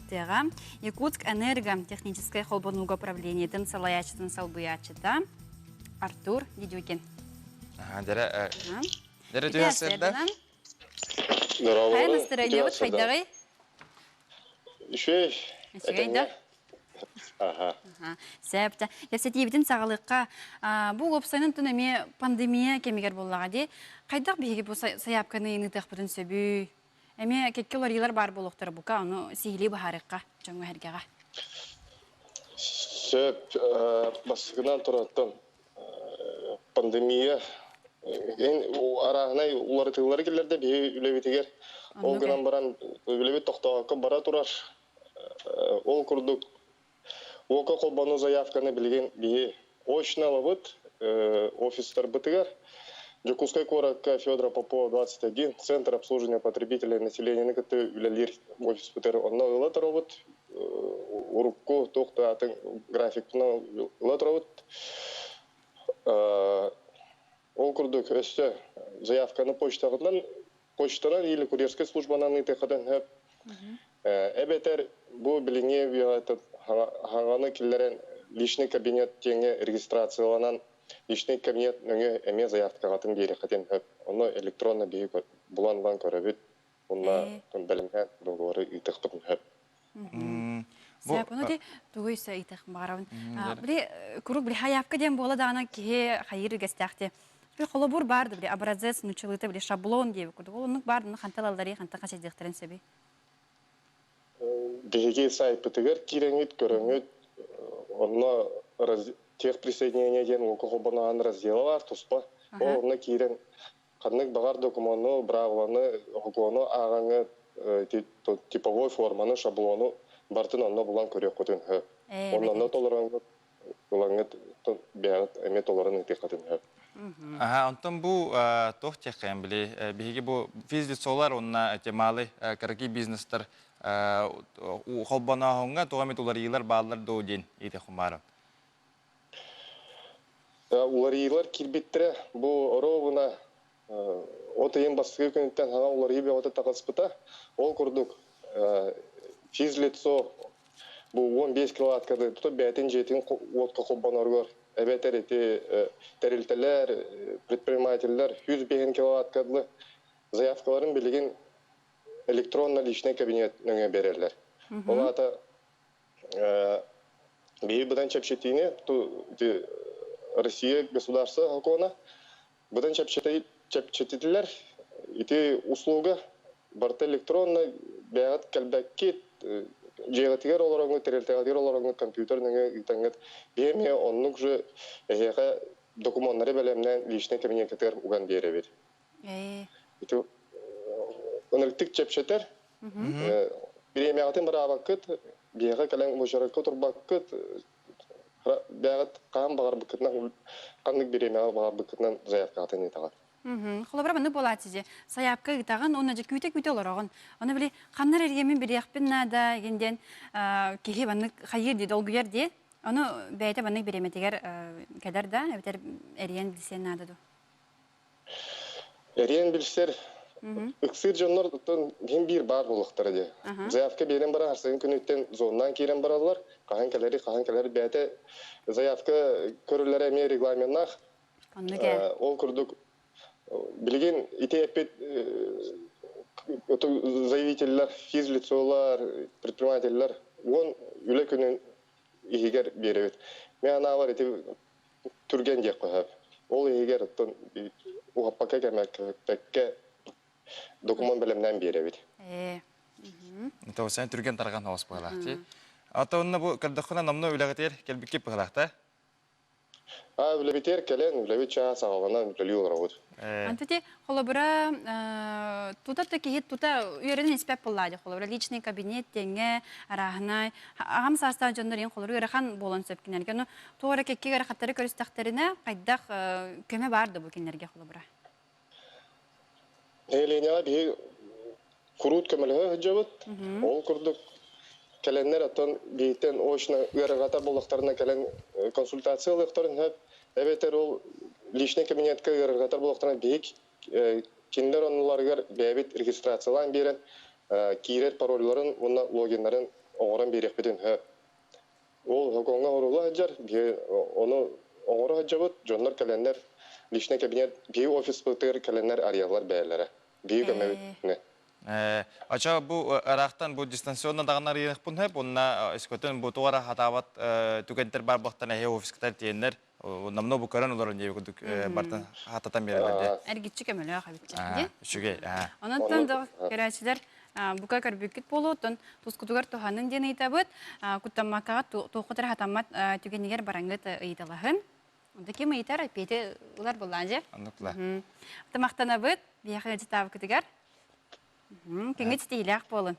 кыттыаҕа Якутск Энерго техническэй холбонууга управлениетын салайааччытын солбуйааччыта Артур Дедюкин. Дэрэ, дэрэ түһэ. Хайа настроениебыт хайдаҕый? Үчүгэй. Үчүгэй да? Аха. Сөп. Кэпсэтиибитин саҕалыахха. Бу уопсайынан тун эмиэ пандемия кэмигэр буоллаҕа дии. Хайдах биһиги бу сайаапканы ыытыахпытын сөбүй? Эмиэ кэккэ уларыйыылар баар буолуохтара бука, ону сиһилии быһаарыахха дьоҥҥо-сэргэҕэ. Сөп. Бастакынан турантан пандемия арааһынай уларытыылары киллэрдэ биһи үлэбитигэр. Ол гынан баран үлэбит тохтоокко бара турар. Ол курдук уока холбонуу заявканы билигин биһи очно ылабыт офистарбытыгар. Дьокуускай куоракка Федора Попова 21 Центр обслуживания потребителей населениены кытта үлэлиир офиспытыгар онно ыла туробут. Урукку туох да атын графикпынан ыла туробут. Ол курдук өссө заявканы почтаҕынан почтанан или курьерскай службанан ыытыаххытын сөп. Эбэтэр бу билиҥҥи хаҥаны киллэрэн личный кабинет диэҥҥэ регистрацияланан личный кабинет нөҥүө эмиэ заявкаҕытын биэриэххитин сөп. Ону электронно биһиги булан ылан көрөбүт. Уонна бэлэмҥэ договоры ыытыахпытын сөп. Сөп, ону ди тугу өссө ыйтах баҕарабын. Били куруук били хаявка диэн буола даҕаны киһи хайыыр үгэстээхти. Били холобур баар да били образец нуччалыыта били шаблон диэбит курдук. Ол оннук баар да хантан ылалларый, хантан хачайдыахтарын сөбүй? Биһиги сайтпытыгар киирэҥҥит, көрөҥҥүт, онно техприсоединение диэн уока холбоноһон раздела баар туспа. Ол онно киирэн ханнык баҕар докумуону, быраабыланы, сокуону ааҕаҥҥыт типовой форманы, шаблону барытын онно булан көрүөххүтүн сөп. Онно толороҥҥут ылаҥҥыт бэйэҕит эмиэ толорон ыытыаххытын сөп. Аха, онтон бу туох диэххэйин били биһиги бу физлицолар уонна эти малый кыракый бизнестар холбонооһуҥҥа туох эмит уларыйыылар бааллар дуо диэн ыйытыах баарым. Уларыйыылар киирбиттэрэ. Бу оруобуна от ыйын бастакы күнүттэн саҥа уларыйыы бөҕөтө таҕыспыта. Ол курдук физлицо бу 15 киловатткады тута бэйэтин дьиэтин уотка холбоноругар эбэтэр ити тэрилтэлэр, предпринимателлэр 105 киловатка дылы заявкаларын билигин электронно-личный кабинет нөҥүө биэрэллэр. Ол аата биһи быдан чэпчэтиини Россия государство сокуона быдан чэпчэтитилэр. Ити услуга барыта электронно бэйэҕит кэлбэккит, дьиэҕитигэр олороҥҥут, тэрилтэҕитигэр олороҥҥут компьютер нөҥүө ыытаҥҥыт биһи эмиэ оннук же эһиэхэ докумуоннары бэлэмнээн личный кабинеккытыгар уган биэрэбит. Ити ынырыктык чэпчэтэр. Бириэмэҕитин быраабаккыт, биһиэхэ кэлэн мусорга турбаккыт, бэйэҕит хаһан баҕарбыккытынан, ханнык бириэмэҕэ баҕарбыккытынан заявкаҕытын ыытаҕыт. Холобура, маннык буолааччы дьэ, сайаапка ыытаҕын уонна дьэ күүтэ-күүтэ олороҕун. Ону били ханна эрэ эрийэммин билиэхпин наада игин диэн киһи маннык хайыыр дии, долгуйар дии. Ону бэйэтэ маннык бириэмэтигэр кэлэр да, эбэтэр эрийэн билсиэн наада дуу? Эриэн билсэр ыксыыр дьоннор иһин биир баар буолуохтара дии. Заявка биэрэн баран харсыгын күнүттэн зоннаан киирэн бараллар. Хаһан кэлэри, хаһан кэлэр бэйэтэ заявка көрүллэрэ эмиэ регламеннаах. Ол курдук билигин ити эппит заявителлэр, физлицолар, предпринимателлэр уон үлэ күнүн иһигэр биэрэбит. Мен анаабар ити түргэн диэххэ сөп. Ол иһигэр оттон уһаппакка кэмэккэ докумуон бэлэмнээн биэрэбит. Тоҕусен түргэн тарҕан оҕус быһалаах дии. Ата онно бу көрдөххүнэ номно үлэҕитигэр кэлбиккит быһалаах да? А үлэбитигэр кэлэн үлэбит чаас саҕаланан үлэлии олоробут. Антити холобура тута да киһи тута үөрэнэн испэт буоллаа дии холобура личный кабинет диэҥҥэ арааһынай аҕам саастаах дьоннор иһин холобура ыарахан буолан сөп кинилэргэ ну туох эрэ кэккэ ыарахаттары көрүстэхтэринэ хайдах көмө баар да бу кинилэргэ холобура. Нэһилиэнньэҕэ биһи куруут көмөлөһө сылдьабыт. Ол курдук кэлэннэр оттон биһиттэн очно ыарырҕатар буоллахтарына кэлэн консультация ылыахтарын сөп. Эбэтэр ол личный кабинетка ыарырҕатар буоллахтарына биһик кинилэр оннуларыгар бэйэбит регистрациялаан биэрэн киирэр паролларын уонна логиннарын оҥорон биэриэхпитин сөп. Ол сокуоҥҥа оҥорулла сылдьар, биһи ону оҥоро сылдьабыт, дьоннор кэлэннэр личный кабинет биһи офиспытыгар кэлэннэр арыйаллар бэйэлэрэ. Биһи көмөбүт. Очо бу ыраахтан бу дистанционно даҕаны арыйыахпын сөп, уонна өскөтүн бу туох эрэ хатаабат түгэнтэр баар буолтан эһи офискытар тиэннэр намно бу көрөн олорон диэби курдук бартан хататан биэрэллэр дии. Эргиччи көмөлөөх эбит. Үчүгэй. Онон да көрөөччүлэр бука көрбүккүт буолуо, тускутугар туһанын диэн ыйытабыт. Куттаммаккаҕа туоххут эрэ хатаммат түгэнигэр бараҥҥыт ыйыталаһын. Онто ким ыйытар, эппиэти ылар буоллаан дьэ. Оннук ла. Махтанабыт, биһиэхэ ыалдьыттаабыккытыгар. Күҥҥүт ситиһиилээх буолун.